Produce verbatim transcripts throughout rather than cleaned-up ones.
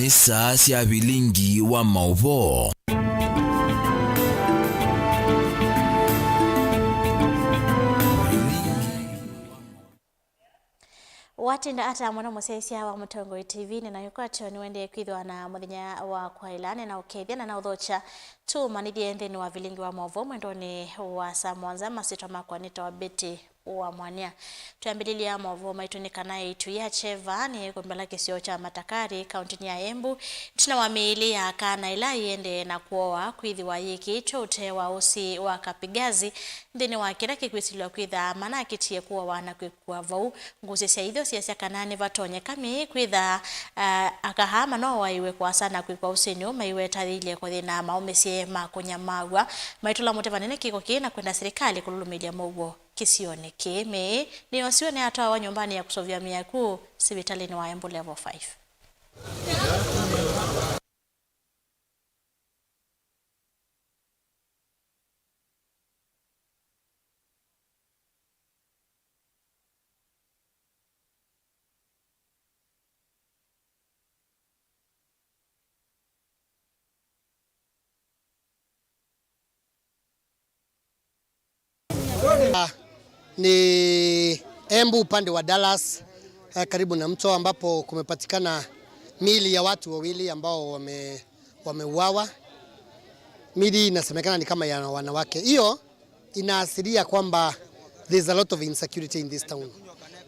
Saa sya vilingi wa maũvoo. Watinda ata mũno mũsyaĩĩsya wa Mũtongoi T V, nĩ na wĩkwatyo nĩwendee kwĩthĩwa na mũthenya wa kwaĩla, nĩ na ũkethya na na ũthokya tũũmanyĩthye nthĩnĩ wa vilingi wa maũvoo mwendonĩ wa saa mũonza. Masyĩtwa makwa nĩtawa Betty wa Mwania. Twĩambĩlĩlya maũvoo maitũ nĩ kana ĩtu ya Cheva nĩyĩkũmbĩla kĩsio kya Matakari, kaũntĩnĩ ya Embu, ĩtina wa mĩĩlĩ ya kana ĩla yĩendee na kũowa kwĩthĩwa yĩkĩĩtwe ũtee wa ũsĩ wa Kapigazi, nthĩnĩ wa kĩla kĩkwĩsilwa kwĩtha manakĩtie kũawa na kwĩkua vau. Ngũsĩ sya itho syasya kana nĩvatonyeka mĩĩ kwĩtha, ah, aka aa manoaĩwe kũasa na kwĩkwa ũsĩnĩ ũũ maiweta yĩilye kũthĩna maũmĩsye ma kũnyamaaw'a. Maitũla mũte vanene kĩko kĩĩ na kwenda silikalĩ kũlũlũmĩlya mũuo. Kĩsionĩ kĩĩ, mĩĩ nĩyosiwe na yatwawa nyũmbanĩ ya kũseũvya mĩakũ sivitalĩnĩ wa Embu Level five. Ah, ni Embu upande wa Dallas, eh, karibu na mto ambapo kumepatikana miili ya watu wawili ambao wame-, wameuawa. Miili inasemekana ni kama ya wanawake. Hiyo inaashiria kwamba there's a lot of insecurity in this town.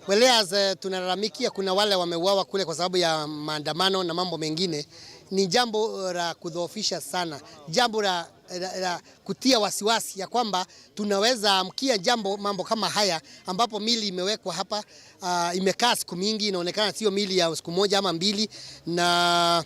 Whereas, eh, tunalalamikia kuna wale wameuawa kule kwa sababu ya maandamano na mambo mengine, ni jambo la kudhoofisha sana, jambo la, la, la kutia wasiwasi ya kwamba tunaweza amkia jambo, mambo kama haya ambapo mili imewekwa hapa, ah, imekaa siku mingi, inaonekana sio mili ya siku moja ama mbili, na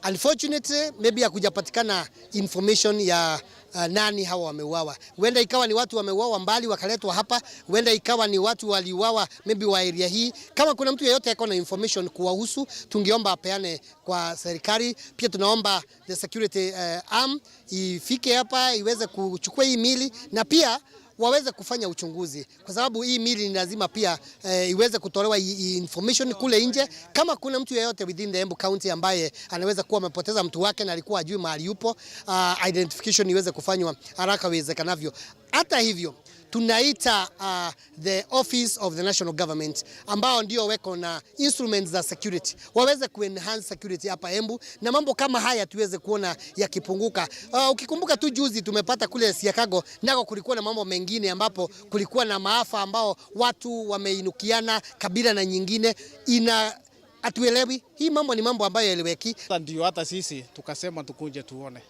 unfortunately, maybe hakujapatikana information ya, uh, nani hawa wameuawa. Huenda ikawa ni watu wameuawa mbali wakaletwa hapa, huenda ikawa ni watu waliuawa maybe wa area hii. Kama kuna mtu yeyote ako na information kuwahusu, tungeomba apeane kwa serikali. Pia tunaomba the security, uh, arm ifike hapa iweze kuchukua hii mili, na pia waweze kufanya uchunguzi, kwa sababu hii mili ni lazima pia, eh, iweze kutolewa i-, i-, information kule nje. Kama kuna mtu yeyote within the Embu County ambaye anaweza kuwa amepoteza mtu wake na alikuwa ajui mahali yupo, ah, identification iweze kufanywa haraka iwezekanavyo. Hata hivyo, tunaita, ah, the Office of the National Government, ambao ndio weko na instruments za security, waweze kuenhance security hapa Embu, na mambo kama haya tuweze kuona yakipunguka. Ah, ukikumbuka tu juzi tumepata kule Siakago, nako kulikuwa na mambo mengine ambapo kulikuwa na maafa ambao watu wameinukiana kabila na nyingine. Ina-, hatuelewi. Hii mambo ni mambo ambayo yaeleweki. Sasa ndio hata sisi tukasema tukuje tuone.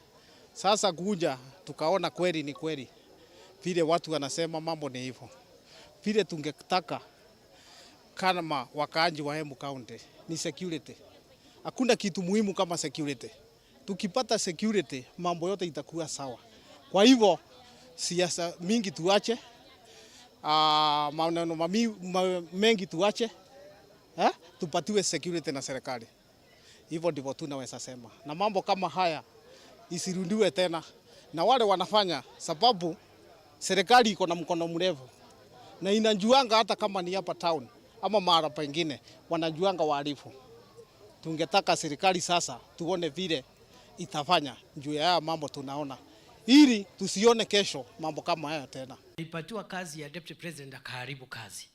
Sasa kuja tukaona kweli ni kweli. Vile watu wanasema mambo ni hivyo. Vile tungetaka kama wakaaji wa Embu County ni security. Hakuna kitu muhimu kama security. Tukipata security, mambo yote itakuwa sawa. Kwa hivyo, siasa mingi tuache, ah, maneno mami-, ma-, mengi tuache, eh? Tupatiwe security na serikali. Hivyo ndivyo tu naweza sema. Na mambo kama haya isirudiwe tena. Na wale wanafanya, sababu serikali iko na mkono mrefu. Na inajuanga hata kama ni hapa town ama mahala pengine, wanajuanga wahalifu. Tungetaka serikali sasa tuone vile itafanya juu ya haya mambo tunaona. Ili tusione kesho mambo kama haya tena. Alipatiwa kazi ya deputy president akaharibu kazi.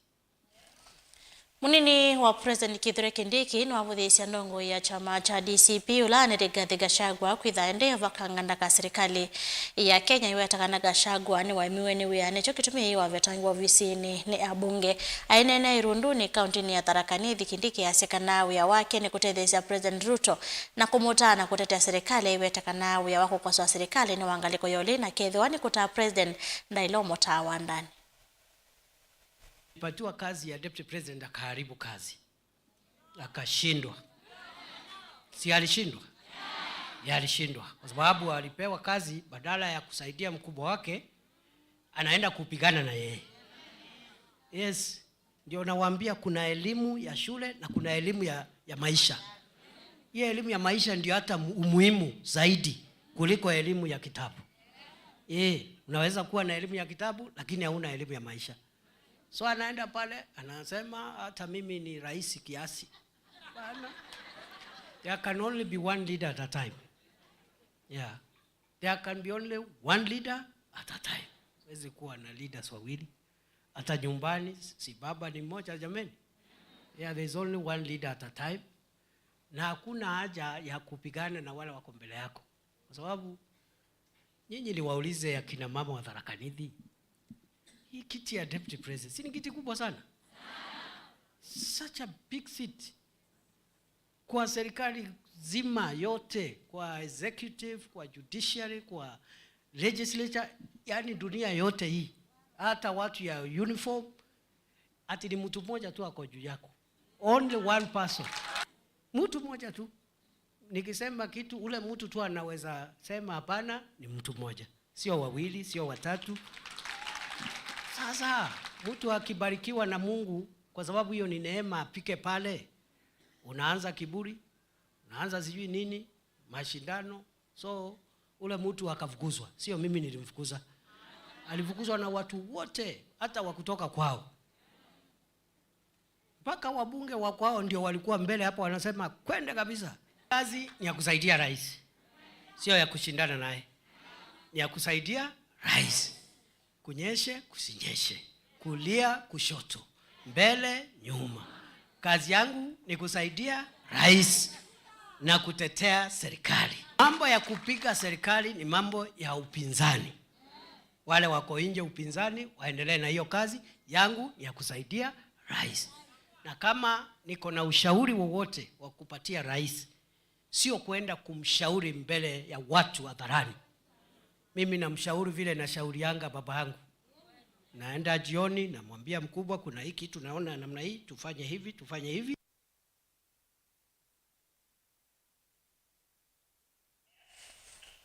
Mũnini wa President Kithure Kindiki nĩwavũthĩĩsye ndongoi ya kyama kya D C P ũla nĩ Rigathi Gachagua kwĩtha ende vakanga ndaka silikalĩ ya Kenya. Iweta kana Gachagua nĩwaemiwe nĩ wĩa, nĩkyo kĩtumi wavetangĩwa ovisinĩ nĩ abunge. Aineena Irunduni kaũntĩnĩ ya Tharaka Nithi, Kindiki asya kana wĩa wake nĩ kũtetheesya President Ruto na kũmũtaa na kũtetea silikalĩ. Aiweta kana wĩa wa kũkosoa silikalĩ nĩ wa ngalĩko ya ũlĩ na kethĩwa nĩ kũtaa President ndaĩle ũmũtaa wandanĩ. Alipatiwa kazi ya deputy president, akaharibu kazi. Akashindwa. Si alishindwa? Ya, alishindwa. Kwa sababu alipewa kazi, badala ya kusaidia mkubwa wake, anaenda kupigana na yeye. Yes, ndio nawaambia kuna elimu ya shule na kuna elimu ya, ya maisha. Hiyo elimu ya maisha ndio hata mu-, umuhimu zaidi kuliko elimu ya kitabu. Eh, unaweza kuwa na elimu ya kitabu, lakini hauna elimu ya maisha. So anaenda pale, anasema, "Hata mimi ni rahisi kiasi." Bana. There can only be one leader at a time. Yeah. There can be only one leader at a time. Huwezi kuwa na leaders wawili. Hata nyumbani, si baba ni mmoja, jameni? Yeah, there is only one leader at a time. Na hakuna haja ya kupigana na wale wako mbele yako. Kwa sababu nyinyi niwaulize akina mama wa Tharaka Nithi. Hii kiti ya deputy president, si ni kiti kubwa sana? Such a big seat. Kwa serikali zima yote, kwa executive, kwa judiciary, kwa legislature, yani dunia yote hii, hata watu ya uniform, ati ni mtu mmoja tu ako juu yako. Only one person. Mtu mmoja tu. Nikisema kitu, ule mtu tu anaweza sema hapana, ni mtu mmoja. Sio wawili, sio watatu. Sasa, mtu akibarikiwa na Mungu, kwa sababu hiyo ni neema, apike pale, unaanza kiburi, unaanza sijui nini, mashindano. So, ule mtu akafukuzwa. Sio mimi nilimfukuza. Alifukuzwa na watu wote, hata wa kutoka kwao. Mpaka wabunge wa kwao ndio walikuwa mbele hapo wanasema, "Kwende kabisa." Kazi ni ya kusaidia rais. Sio ya kushindana naye. Ni ya kusaidia rais. Kunyeshe, kusinyeshe. Kulia, kushoto. Mbele, nyuma. Kazi yangu ni kusaidia rais na kutetea serikali. Mambo ya kupiga serikali ni mambo ya upinzani. Wale wako nje upinzani, waendelee na hiyo kazi. Yangu ni ya kusaidia rais. Na kama niko na ushauri wowote wa kupatia rais, sio kwenda kumshauri mbele ya watu hadharani. Mimi namshauri vile nashaurianga baba yangu. Naenda jioni, namwambia, "Mkubwa, kuna hii kitu naona namna hii, tufanye hivi, tufanye hivi."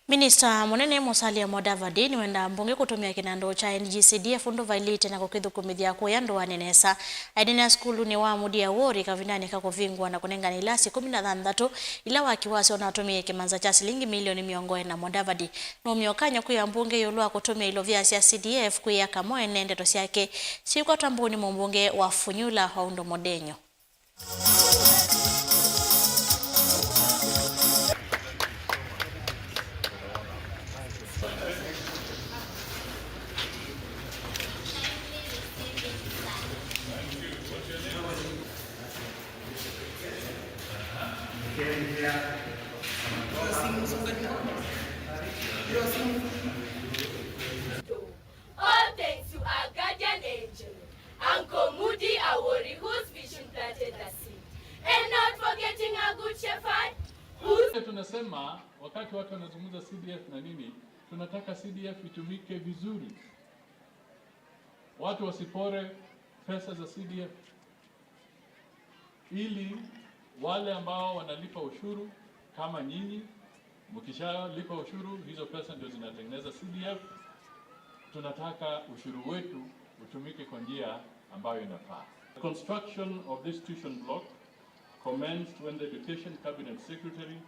Minista mũnene Musalia Mudavadi nĩwendaa mbunge kũtũmĩa kĩnandũ kya N G C D F ũndũ vailĩte na kũkĩthũkũmĩthya kũya ndũanĩ nesa. Aineenea sukulunĩ wa Mudi Awori kavindanĩ ka kũvingũa na kũnengane ilasi ĩkũmi na thanthatũ ila waki wasyo ũnatũmĩie kĩmanza kya silingi milioni mĩongo ĩna. Mudavadi nũmie ũkany'o kwĩ ambunge ĩũlũ wa kũtũmĩa ilovia sya C D F kwĩyaka mwene, ndeto syake syĩkwatwa mbũnĩ mũmbunge wa Funyula Waundo Mũdenyo. All thanks to our guardian angel, Uncle Mudi Awori, whose vision planted the seed. And not forgetting our good shepherd, whose... Tunasema, wakati watu wanazungumza C D F na nini, tunataka C D F itumike vizuri. Watu wasipore pesa za C D F. Ili wale ambao wanalipa ushuru kama nyinyi, mkishalipa ushuru, hizo pesa ndio zinatengeneza C D F. Tunataka ushuru wetu utumike kwa njia ambayo inafaa. The construction of this tuition block commenced when the Education Cabinet Secretary,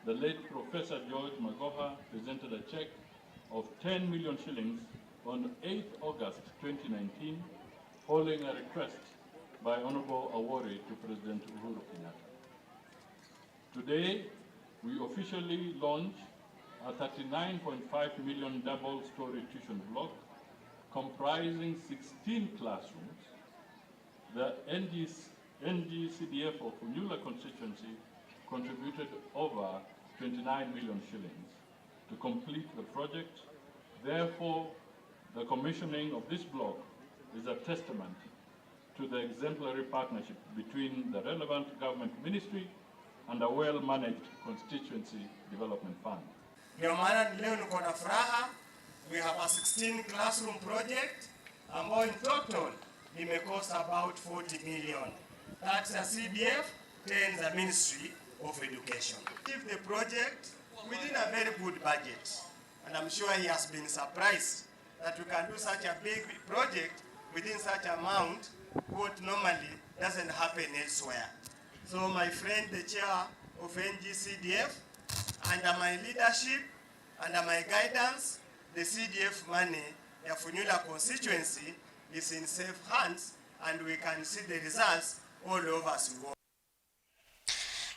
the late Professor George Magoha, presented a check of ten million shillings on eighth August twenty nineteen, following a request by Honorable Awori to President Uhuru Kenyatta. Today, we officially launch a thirty-nine point five million double-story tuition block comprising sixteen classrooms. The N G C, N G C D F of Funyula constituency contributed over twenty-nine million shillings to complete the project. Therefore, the commissioning of this block is a testament to the exemplary partnership between the relevant government ministry and a well-managed constituency development fund. Ndio maana leo niko na furaha. We have a sixteen classroom project ambayo in total imekosa about forty million. That's a C D F, ten the Ministry of Education. Achieve the project within a very good budget. And I'm sure he has been surprised that we can do such a big project within such amount, what normally doesn't happen elsewhere. So my friend, the chair of N G C D F, under my leadership, under my guidance, the C D F money ya Funyula constituency is in safe hands and we can see the results all over Sugoi.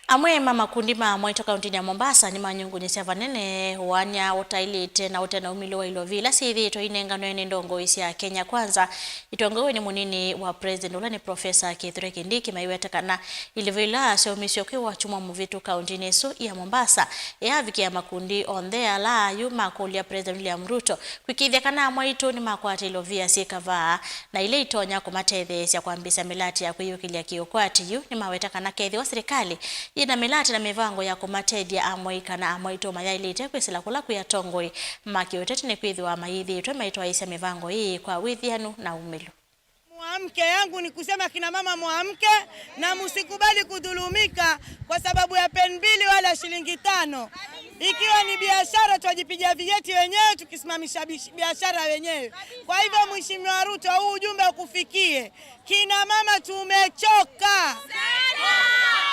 Amwe ma makundi ma mwaitũ kauntinĩ ya Mombasa nĩmanyungunyĩsya vanene ũany'a ũtaĩlĩte na ũte na umĩlo wa ilovi ila syĩthĩĩtwe inenganwe nĩ ndongoi sya Kenya Kwanza, itongoew'e nĩ mũnini wa president, ũla nĩ Professor Kithure Kindiki, maiweta kana ilovi ila syaumisye kwĩ Wakyumwa mũvĩtu kauntinĩ ĩsu ya Mombasa yaavikĩa makundi onthe ala yu makũlya President William Ruto kwĩkĩĩthya kana amwaitũ nĩmakwata ilovia syĩ kavaa na ila itonya kũmatetheesya kwambĩĩsya mĩlati ya kwĩyũkĩlya kĩũkwati. Yu nĩmaweta kana kethĩwa silikalĩ yĩna mĩlati na mĩvango ya kũmatethya amwai kana amwaitũ mayaĩlĩte kwĩsĩla kũla kwĩ atongoi ma kĩũteti, nĩkwĩthĩwa mayĩthĩĩtwe maitwaĩĩsya mĩvango ĩĩ kwa wĩthĩanu na umĩlu. Mwamke yangu ni kusema, kina mama, mwamke na msikubali kudhulumika kwa sababu ya peni mbili wala shilingi tano. Ikiwa ni biashara, twajipiga vijeti wenyewe, tukisimamisha bish-, biashara wenyewe. Kwa hivyo, Mheshimiwa Ruto, huu ujumbe ukufikie. Kina mama, tumechoka.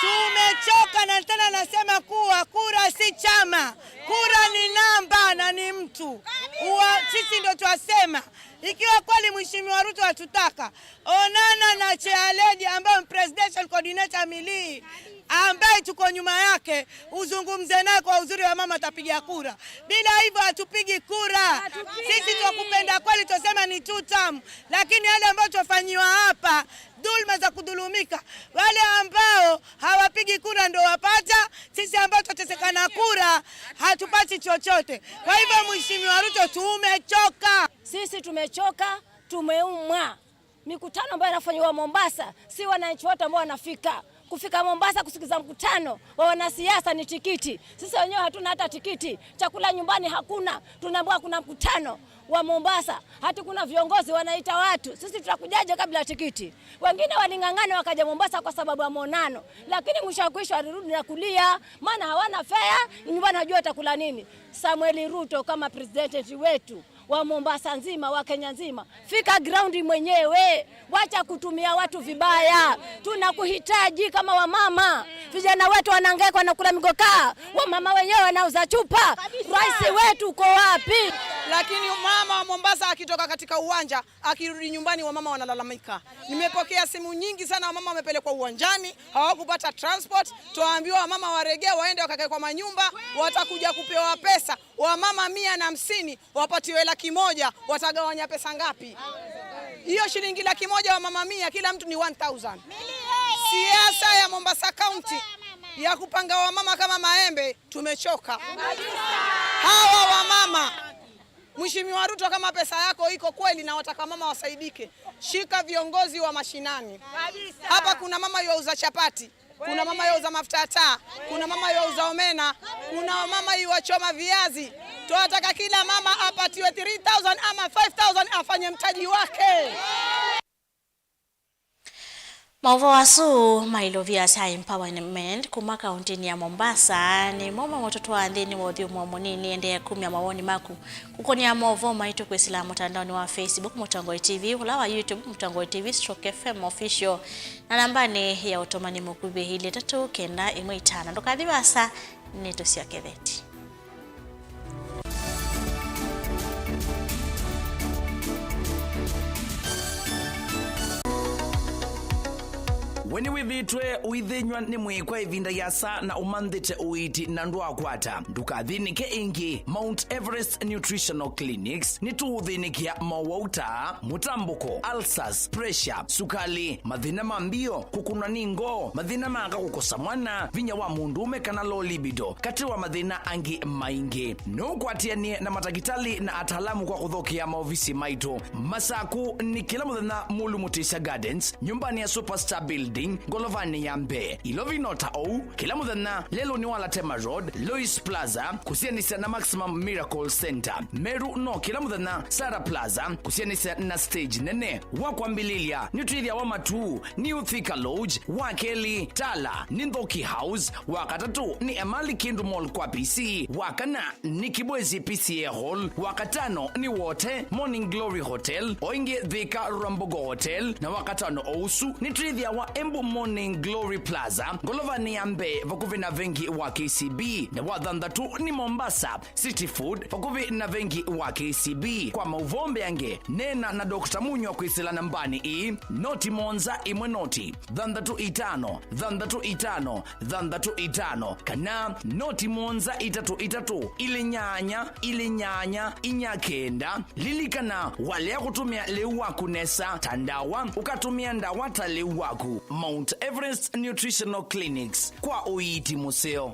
Tumechoka, na tena nasema kuwa kura si chama. Kura ni namba na ni mtu. Uwa-, sisi ndo twasema. Ikiwa kweli Mheshimiwa Ruto hatutaka, onana na chair lady ambayo ni presidential coordinator Milii, ambaye tuko nyuma yake, uzungumze naye kwa uzuri, wa mama atapiga kura. Bila hivyo hatupigi kura. Sisi twakupenda kweli, twasema ni two term, lakini yale ambayo twafanyiwa hapa, dhulma za kudhulumika, wale ambao hawapigi kura ndo wapata, sisi ambao tutateseka na kura hatupati chochote. Kwa hivyo, Mheshimiwa Ruto, tumechoka. Sisi tumechoka, tumeumwa. Mikutano ambayo inafanywa Mombasa, si wananchi wote ambao wanafika. Kufika Mombasa kusikiza mkutano wa wanasiasa ni tikiti. Sisi wenyewe hatuna hata tikiti. Chakula nyumbani hakuna. Tunaambiwa kuna mkutano wa Mombasa. Hati kuna viongozi wanaita watu. Sisi tutakujaje kabla ya tikiti? Wengine waling'ang'ana wakaja Mombasa kwa sababu ya maonano. Lakini mwisho wa kwisha walirudi na kulia, maana hawana fare, nyumbani hajua watakula nini. Samuel Ruto kama president wetu wa Mombasa nzima, wa Kenya nzima, fika ground mwenyewe. Wacha kutumia watu vibaya. Tunakuhitaji kama wamama. Vijana wetu wanahangaika, wanakula migoka. Wamama wenyewe wanauza chupa. Rais wetu uko wapi? Lakini mama wa Mombasa akitoka katika uwanja, akirudi nyumbani, wamama wanalalamika. Nimepokea simu nyingi sana, wamama wamepelekwa uwanjani, hawakupata transport. Twaambiwa wamama waregea, waende wakakae kwa manyumba, watakuja kupewa pesa. Wamama mia na hamsini wapatiwe laki moja, watagawanya pesa ngapi? Hiyo shilingi laki moja, wamama mia, kila mtu ni one thousand. Siasa ya Mombasa County ya kupanga wamama kama maembe, tumechoka. Hawa wamama, Mheshimiwa Ruto, kama pesa yako iko kweli na wataka mama wasaidike, shika viongozi wa mashinani. Hapa kuna mama yuauza chapati, kuna mama yuauza mafuta ya taa, kuna mama yuauza omena, kuna mama yuachoma viazi. Tunataka kila mama apatiwe three thousand ama five thousand afanye mtaji wake. Maũvoo asu ma ilovia sya empowerment kuma kauntinĩ ya Mombasa nĩmo mamũtũtwaa nthĩnĩ wa ũthyũmũo mũnini. Endeea kumya mawoni maku kũkonĩa maũvoo maitũ kwĩsĩla mũtandaonĩ wa Facebook Mũtongoi T V, ũla wa YouTube Mũtongoi T V stroke F M Official, na nambanĩ ya ũtũmani mũkuvĩ ilĩ tatũ kenda ĩmwe itano. Ndũkathi vaasa, nĩtũsyoke veti. We nĩwĩthĩĩtwe ũithĩnyw'a nĩ mwĩĩ kwa ĩvinda yasa na ũmanthĩte ũiiti na ndwakwata? Ndũkathĩnĩke ĩngĩ. Mount Everest Nutritional Clinics nĩtũũthĩnĩkĩa mowau ta mũtambũko, ulcers, pressure, sukali, mathĩna ma mbio, kũkũnwa nĩ ngoo, mathĩna ma aka kũkosa mwana, vinya wa mũndũũme kana low libido, katĩ wa mathĩna angĩ maingĩ. No ũkwatĩanĩe na matakĩtalĩ na ataalamu kwa kũthokea maovisi maitũ. Masaku nĩ kĩla mũthenya Mulu Mutisya Gardens, nyũmbanĩ ya Superstar Building, ngolovanĩ ya mbee. Ilovi no ta ũu, kĩla mũthenya lelũnĩ wa Latema Road, Lois Plaza, kũsianĩsya na Maximum Miracle Center. Meru no kĩla mũthenya Sarah Plaza, kũsianĩsya na stage nene. Wa kwambĩlĩlya, nĩtwĩthĩawa Matuu, New Thika Lodge, wa kelĩ, Tala, nĩ Nthoki House, wa katatũ, nĩ Emali Kindu Mall kwa P C, wa kana, nĩ Kibwezi P C A Hall, wa katano, nĩ Wote, Morning Glory Hotel, o ĩngĩ Thika Rwambogo Hotel, na wa katano o ũsu, nĩtwĩthĩawa Morning Glory Plaza, ngolovanĩ ya mbee vakuvĩ na vengi wa K C B, na wa thanthatũ nĩ Mombasa City Food, vakuvĩ na vengi wa K C B. Kwa maũvoo mbeange, neena na Doctor Munywa kwĩsĩla nambanĩ ĩĩ, noti mũonza ĩmwe noti, thanthatũ itano, thanthatũ itano, thanthatũ itano, kana noti mũonza itatũ itatũ, ilĩ nyanya, ilĩ nyanya, inya kenda. Lilikana, walea kũtũmĩa lĩu waku nesa ta ndawa, ũkatũmĩa ndawa ta lĩu waku. Mount Everest Nutritional Clinics, kwa ũiiti mũseo.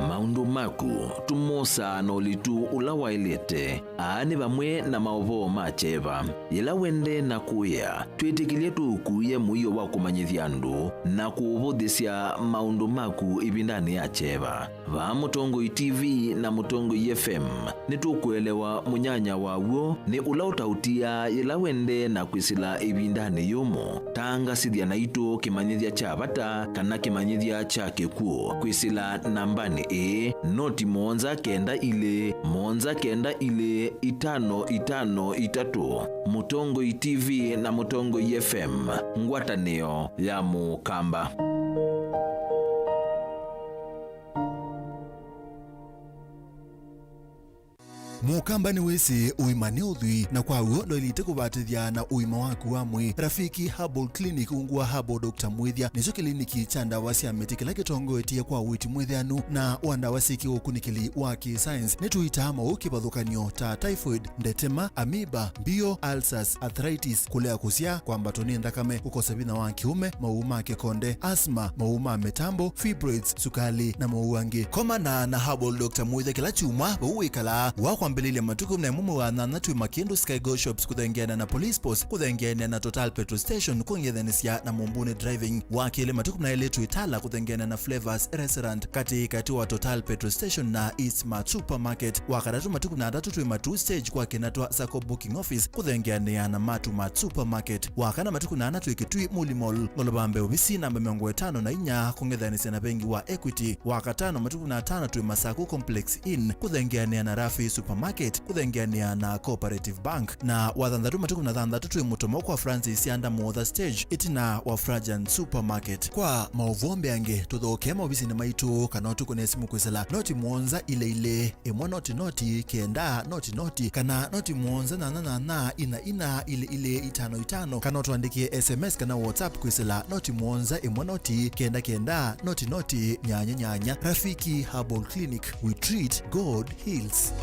Maũndũ maku tũmosaa na ũlitu ũla waĩlĩte. Aa nĩ vamwe na maũvoo ma kyeva. Yĩla wende na kũĩa, twĩtĩkĩlye tũũkuĩe mũio wa kũmanyĩthya andũ na kũũvũthĩsya maũndũ maku ĩvindanĩ ya kyeva. Vaa Mũtongoi T V na Mũtongoi F M, nĩtũkũelewa mũnyanya waw'o nĩ ũla ũtaũtiaa yĩla wende na kwĩsĩla ĩvindanĩ yũmũ. Tangasĩthya naitũ kĩmanyĩthya kya vata kana kĩmanyĩthya kya kĩkw'ũ kwĩsĩla nambanĩ ĩĩ, noti mũonza kenda ilĩ, mũonza kenda ilĩ, itano itano itatũ. Mũtongoi T V na Mũtongoi F M, ngwatanĩo ya Mũkamba. Mũkamba nĩwĩsĩ ũima nĩ ũthwii, na kwa w'o ndwaĩlĩte kũvatĩthya na ũima waku wa mwĩĩ. Rafiki Herbal Clinic, ungu wa Herbal Doctor Mwĩthya, nĩkyo kĩliniki kya ndawa sya mĩtĩ kĩla kĩtongoetye kwa ũiiti mwĩthĩanu na wa ndawa syĩ kĩũkunĩkĩli wa kĩ-science. Nĩtũitaa maũũ kĩvathũkany'o ta typhoid, ndetema, amoeba, mbio, ulcers, arthritis, kũlea kũsyaa, kwambatwa nĩ nthakame, kũkosa vinya wa kĩũme, maũũ ma kĩkonde, asthma, maũũ ma mĩtambo, fibroids, sukali, na maũũ angĩ. Komana na Herbal Doctor Mwĩthya kĩla kyumwa vau wĩkalaa. Wa kwambĩlĩlya matukũ na ĩmwe mwei wa nyanya twĩ Makindu Sky Go Shops kũthengeana na Police Post, kũthengeana na Total Petrol Station, kũng'ethanĩsya na Mumbuni Driving. Wa kelĩ matukũ na elĩ twĩ Tala kũthengeana na Flavors Restaurant, katĩ katĩ wa Total Petrol Station na East Mart Supermarket. Wa katatũ matukũ na atatũ twĩ Matuu Stage kwa Kinatwa Sacco Booking Office kũthengeanĩa na Matu Mart Supermarket. Wa kana matukũ na ana twĩ Kitui Muli Mall, ngolova mbee ovisi namba mĩongo ĩtano na inya kũng'ethanĩsya na vengi wa Equity. Wa katano matukũ na atano twĩ Masaku Complex Inn kũthengeanĩa na Rafi Supermarket kũthengeanĩa na Cooperative Bank. Na wa thanthatũ matukũ na thanthatũ twĩ Mũtomo kwa Francis Yanda Motha Stage ĩtina wa Frajan Supermarket. Kwa maũvoo mbeange, tũthokee maovisinĩ maitũ kana ũtũkũne simũ kwĩsĩla noti mũonza ilĩ ilĩ, ĩmwe noti noti, kenda noti noti, kana noti mũonza nyanya nyanya, ina ina, ilĩ ilĩ, itano itano, kana ũtũandĩkĩe S M S kana WhatsApp kwĩsĩla noti mũonza ĩmwe noti, kenda kenda, noti noti, nyanya nyanya. Rafiki Herbal Clinic, we treat, God heals.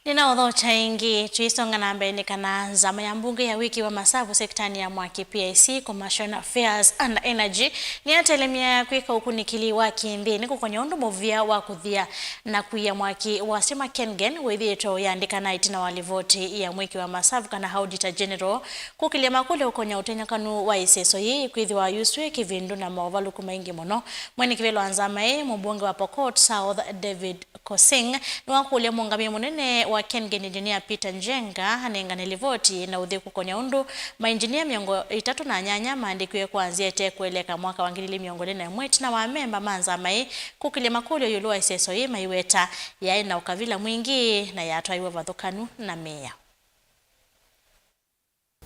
Nĩnaũthokya ĩngĩ, tũisonga na mbee nĩ kana nzama ya mbunge ya wĩki wa masavu sektanĩ ya mwaki P I C, Commercial Affairs and Energy, nĩyatelemya kwĩka ũkunĩkĩli wa kĩnthĩnĩ kũkony'a ũndũ mũvĩa wa kũthia na kũia mwaki wa syũma KenGen wĩthĩĩtwe ũyandĩkana ĩtina wa livoti ya mwĩki wa masavu kana Auditor General kũkĩlya makũlyo kũkony'a ũtonyekanu wa ĩseso yĩĩ kwĩthĩwa yusw'e kĩvindu na maũvalũku maingĩ mũno. Mwene kĩvĩla wa nzama ĩĩ, mũmbunge wa Pokot South David Kosing nĩwakũlya mũũngamĩi mũnene wa KenGen Engineer Peter Njenga anengane livoti na ũthĩ kũkony'a ũndũ mainjinia mĩongo ĩtatũ na nyanya maandĩkiwe kwa nzĩa ĩte kũeleka mwaka wa ngili ili mĩongo ĩlĩ na ĩmwe ĩtina wa amemba ma nzama ĩĩ kũkĩlya makũlyo ĩũlũ wa ĩseso yĩĩ maiweta yaĩ na ũkavila mwingĩ na yatwaiwe vathũkanu na mĩao.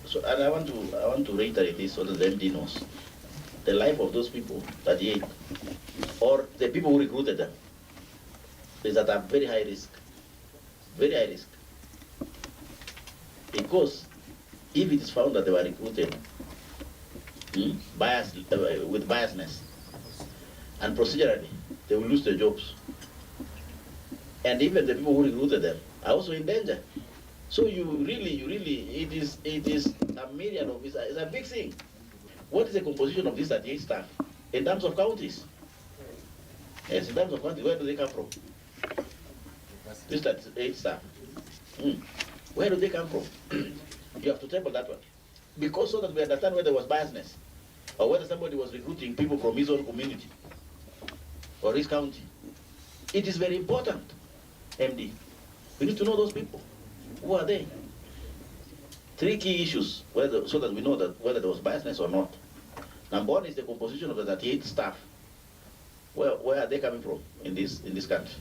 So, and I want to, I want to reiterate this so that the M D knows. The life of those people, thirty-eight, or the people who recruited them, is at a very high risk. Very high risk. Because if it is found that they were recruited, hmm, bias, uh, with biasness, and procedurally, they will lose their jobs. And even the people who recruited them are also in danger. So you really, you really, it is, it is a myriad of, it's a, it's a big thing. What is the composition of these thirty-eight staff in terms of counties? Yes, in terms of counties, where do they come from? These thirty-eight staff. Hmm. Where do they come from? You have to table that one. Because so that we understand whether there was biasness or whether somebody was recruiting people from his own community or his county. It is very important, M D. We need to know those people. Who are they? Three key issues, whether, so that we know that whether there was biasness or not. Number one is the composition of the thirty-eight staff. Where, where are they coming from in this, in this country?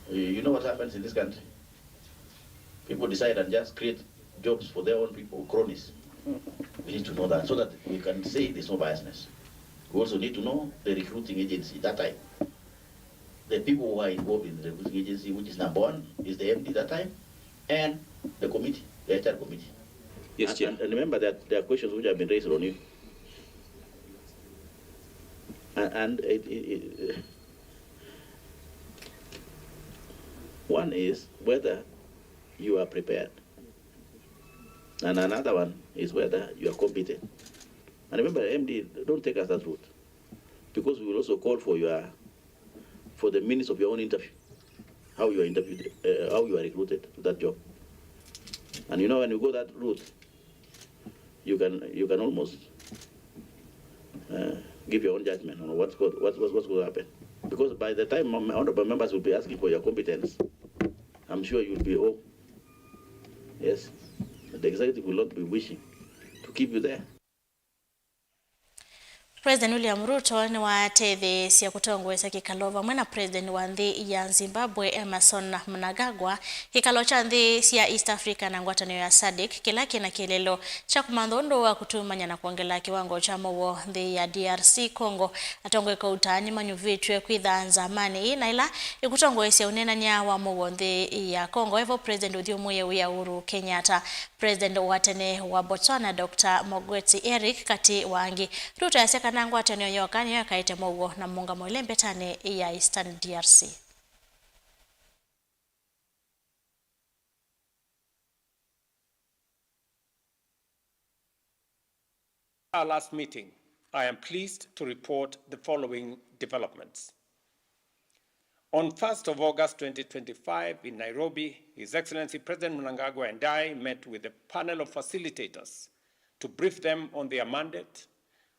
You, you know what happens in this country? People decide and just create jobs for their own people, cronies. We need to know that so that we can say there's no biasness. We also need to know the recruiting agency that time. The people who are involved in the recruiting agency, which is number one, is the M D that time, and the committee, the H R committee. Yes, and, Chair. And, and remember that there are questions which have been raised on you. And, and it, it, it, one is whether you are prepared. And another one is whether you are competent. And remember, M D, don't take us that route. Because we will also call for your, for the minutes of your own interview. How you are interviewed, uh, how you are recruited to that job. And you know, when you go that route, you can, you can almost, uh, give your own judgment on what's go-, what's, what's, what's going to happen. Because by the time mem-, honorable members will be asking for your competence, I'm sure you'll be, oh, yes, the executive will not be wishing to keep you there. President William Ruto nĩwatetheesye kũtongoesya kĩkalo vamwe na President wa nthĩ ya Zimbabwe, Emmerson Mnangagwa, kĩkalo kya nthĩ sya East Africa na ngwatanĩo ya sadc, kĩla kĩna kĩeleelo kya kũmantha ũndũ wa kũtumany'a na kwongela kĩwango kya mũuo nthĩ ya D R C Congo. Atongoi kauta nĩmanyuvĩtw'e kwĩtha nzamanĩ ĩĩ na ĩla ĩkũtongoesya ũneenany'a wa mũuo nthĩ ya Congo, evo President ũthyũmũĩe wĩa Uhuru Kenyatta. President wa tene wa Botswana, Doctor Mogweti Eric, katĩ wa angĩ. Ruto easya kana ngwatanĩo yoka nĩyo ĩkaĩte mũuo na mũũngamo ĩla mbetanĩ ya Eastern D R C. Our last meeting, I am pleased to report the following developments. On first of August twenty twenty-five in Nairobi, His Excellency President Mnangagwa and I met with a panel of facilitators to brief them on their mandate,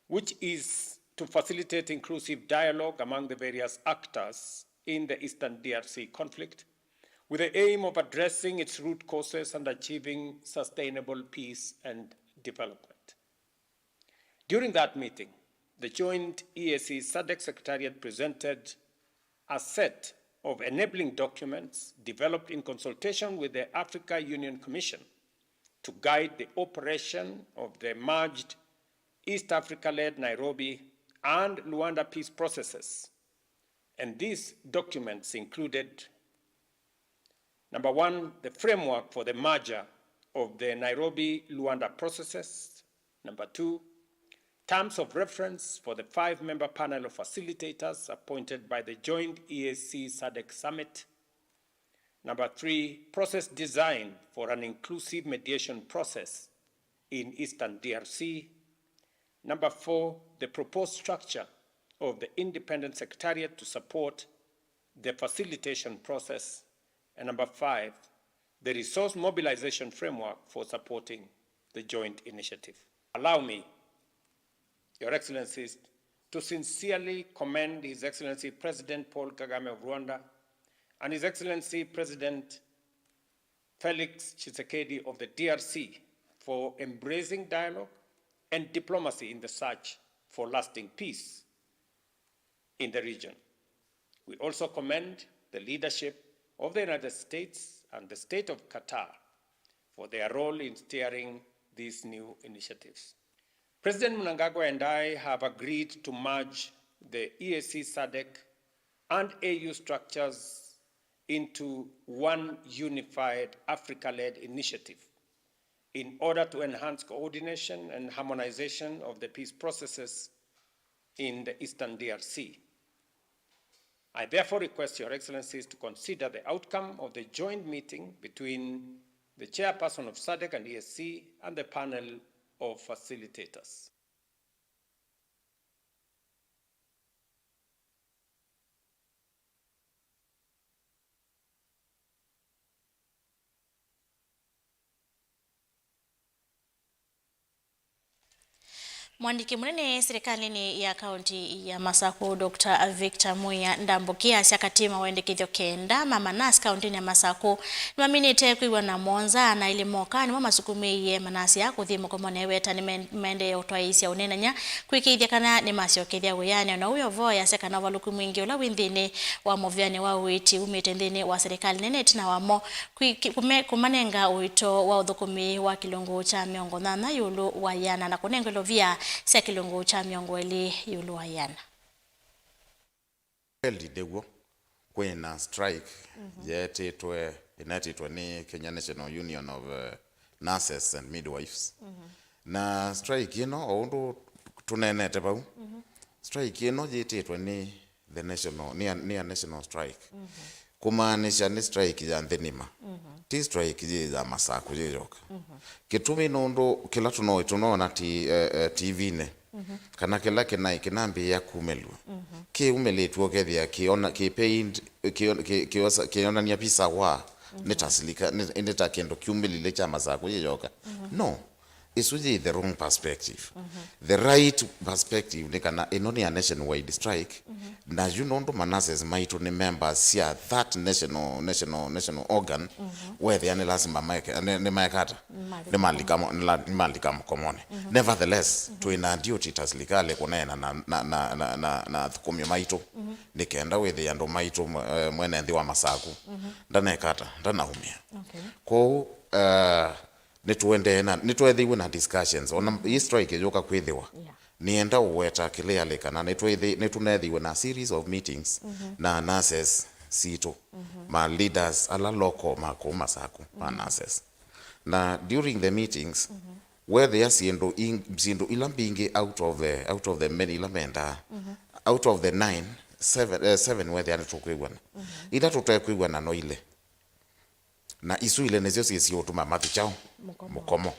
which is to facilitate inclusive dialogue among the various actors in the Eastern D R C conflict, with the aim of addressing its root causes and achieving sustainable peace and development. During that meeting, the joint E A C SADC Secretariat presented a set of enabling documents developed in consultation with the Africa Union Commission to guide the operation of the merged East Africa-led Nairobi and Luanda peace processes. And these documents included, number one, the framework for the merger of the Nairobi-Luanda processes. Number two, terms of reference for the five-member panel of facilitators appointed by the joint E A C SADC Summit. Number three, process design for an inclusive mediation process in Eastern D R C. Number four, the proposed structure of the independent secretariat to support the facilitation process. And number five, the resource mobilization framework for supporting the joint initiative. Allow me, Your Excellencies, to sincerely commend His Excellency President Paul Kagame of Rwanda and His Excellency President Felix Tshisekedi of the D R C for embracing dialogue and diplomacy in the search for lasting peace in the region. We also commend the leadership of the United States and the State of Qatar for their role in steering these new initiatives. President Mnangagwa and I have agreed to merge the E A C SADC and A U structures into one unified Africa-led initiative in order to enhance coordination and harmonization of the peace processes in the Eastern D R C. I therefore request Your Excellencies to consider the outcome of the joint meeting between the chairperson of SADC and E A C and the panel of facilitators. Mwandĩki mũnene silikalĩnĩ ya kaũntĩ ya Masakũ, Doctor Victor Muya Ndambũki, asya katĩ mawendekethyo kenda ma manasi kaũntĩnĩ ya Masakũ nĩmaminĩte kwĩw'a na monza na ilĩ moka nĩmo masukumĩie manasi aa kũthi mũkomonĩ. Aweta nĩmaendee ũtwaĩĩsya ũneenany'a kwĩkĩĩthya kana nĩmasyokethya wĩanĩ. O na ũu Yovo yasya kana ũvalũku mwingĩ ũla wĩ nthĩnĩ wa mũvĩanĩ wa ũiiti umĩte nthĩnĩ wa silikalĩ nene ĩtina wamo kwi-, ki-, kũme-, kũmanenga ũito wa ũthũkũmi wa kĩlungu kya mĩongo nyanya ĩũlũ wa ĩana na kũnengwa ilovia sya kĩlungu kya mĩongo ĩlĩ ĩũlũ wa ĩana. Kweli ndĩw'o, kwĩ na strike yeetĩtwe, ĩneetĩtwe nĩ Kenya National Union of, eh, Nurses and Midwives. Na strike ĩno, o ũndũ tũneenete vau, strike ĩno yĩtĩtwe nĩ the national, nĩ a, nĩ a national strike. Kũmaanisha nĩ strike ya nthĩ nima. Ti strike yĩ ya Masakũ yĩ yoka. Kĩtumi nũndũ kĩla tũno-, tũnoona ti, eh, eh, T V-nĩ, kana kĩla kĩnaĩ kĩnambĩĩa kumĩlw'a, kĩumĩlĩtw'e ũkethĩa kĩona-, kĩ paid, kĩon-, kĩ-, kĩosa-, kĩonania visa wa nĩ ta silika-, nĩ, nĩ ta kĩndũ kiumĩlile kya Masakũ yĩ yoka. No, ĩsu yĩ the wrong perspective. The right perspective nĩ kana ĩno nĩ a nationwide strike, na yu nũndũ ma nurses maitũ nĩ members sya that national, national, national organ, wethĩa nĩ lasima maeke, nĩ, nĩ maeka ata? Nĩ malika mo-, nĩ la-, nĩ malika mũkomonĩ. Nevertheless, twĩ na duty ta silikalĩ kũneena na, na, na, na, na, na athũkũmi maitũ, nĩ kenda wĩthĩa andũ maitũ, mwe-, mwene nthĩ wa Masakũ ndaneka ata? Ndanaumĩa. Kwoou, eh, nĩtũendee na, nĩtweethĩiwe na discussions. Ona ĩ strike yũka kwĩthĩwa, nĩenda ũweta clearly kana nĩtweethĩ-, nĩtũneethĩiwe na series of meetings na nurses sitũ, ma leaders ala local ma kũu Masakũ ma nurses. Na during the meetings, weethĩa syĩndũ ing-, syĩndũ ila mbingĩ out of the, out of the many ila mendaa, out of the nine, seven, eh, seven weethĩa nĩtũkwĩw'ana. Ila tũtekwĩw'ana no ilĩ. Na isu ilĩ nĩsyo syĩsie ũtuma mathi kyaũ? Mũkomo.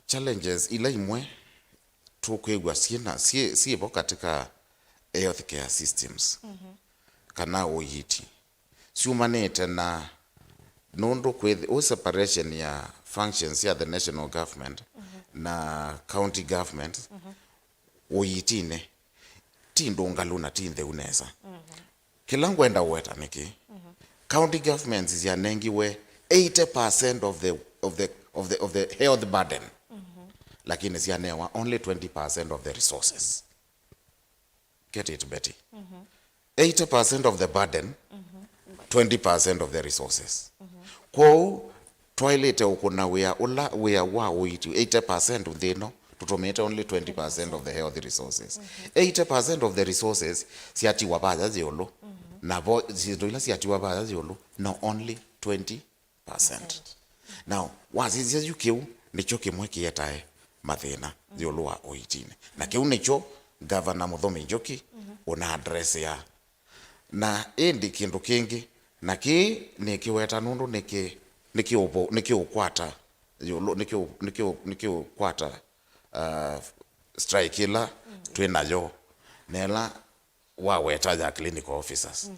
Challenges ila imwe tũkwĩw'a syĩ na, syĩ, syĩ vo katika health care systems, kana ũiiti, syumanĩte na nũndũ kwĩthi-, ũ separation ya functions ya the national government na county government ũiitinĩ ti ndũngalu na ti ntheu nesa. Kĩla ngwenda ũweta nĩkĩ? County governments syanengiwe eighty percent of the, of the, of the, of the health burden, lakini syanewa only twenty percent of the resources. Get it, Betty? Eighty percent of the burden, twenty percent of the resources. Kwoou, twaĩlĩte ũkũna wĩa ũla, wĩa wa ũiiti eighty percent nthĩ ĩno, tũtũmĩĩte only twenty percent of the health resources. Eighty percent of the resources syatiwa vaya ĩũlũ, navo syĩndũ ila syatiwa vaya ĩũlũ no only twenty percent. Now, wasisya yu kĩu nĩkyo kĩmwe kĩetae mathĩna ĩũlũ wa ũiitinĩ. Na kĩu nĩkyo Governor Mũthũmi Njuki ũna addressĩa. Na ĩndĩ kĩndũ kĩngĩ, na kĩĩ nĩkĩweta nũndũ nĩkĩ-, nĩkĩũvo-, nĩkĩũkwata ĩũlũ, nĩkĩũ-, nĩkĩũ-, nĩkĩũkwata, uh, strike ĩla twĩ nayo, na ĩla waweta ya clinical officers.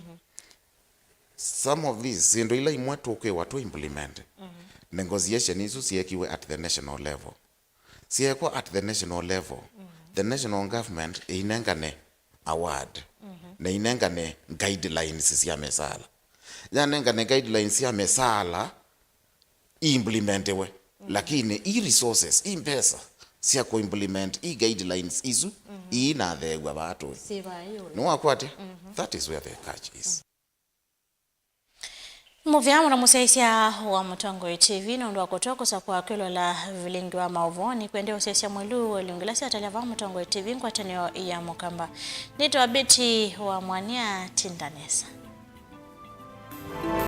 Some of these, syĩndũ ila imwe tũkwĩwa tũ implement, negotiation isu syekiwe at the national level. Syeekwa at the national level, the national government ĩinengane award, na ĩinengane guidelines sya mĩsaala. Yanengane guidelines sya mĩsaala, i implementiwe, lakini i resources, i mbesa sya ku implement i guidelines isu iinatheew'a vaa tũĩ. Nĩwakwatya? That is where the catch is. Mũvea mũno mũsyaĩĩsya wa Mũtongoi T V nũndũ wa kũtw'a kũsa kwa kwĩlola vilingi wa maũvoo. Nĩkwendee ũsyaĩĩsya mwĩlu wa ilungu ila syatelya vaa Mũtongoi T V ngwatanĩo ya Mũkamba. Nĩtawa Betty wa Mwania, tinda nesa.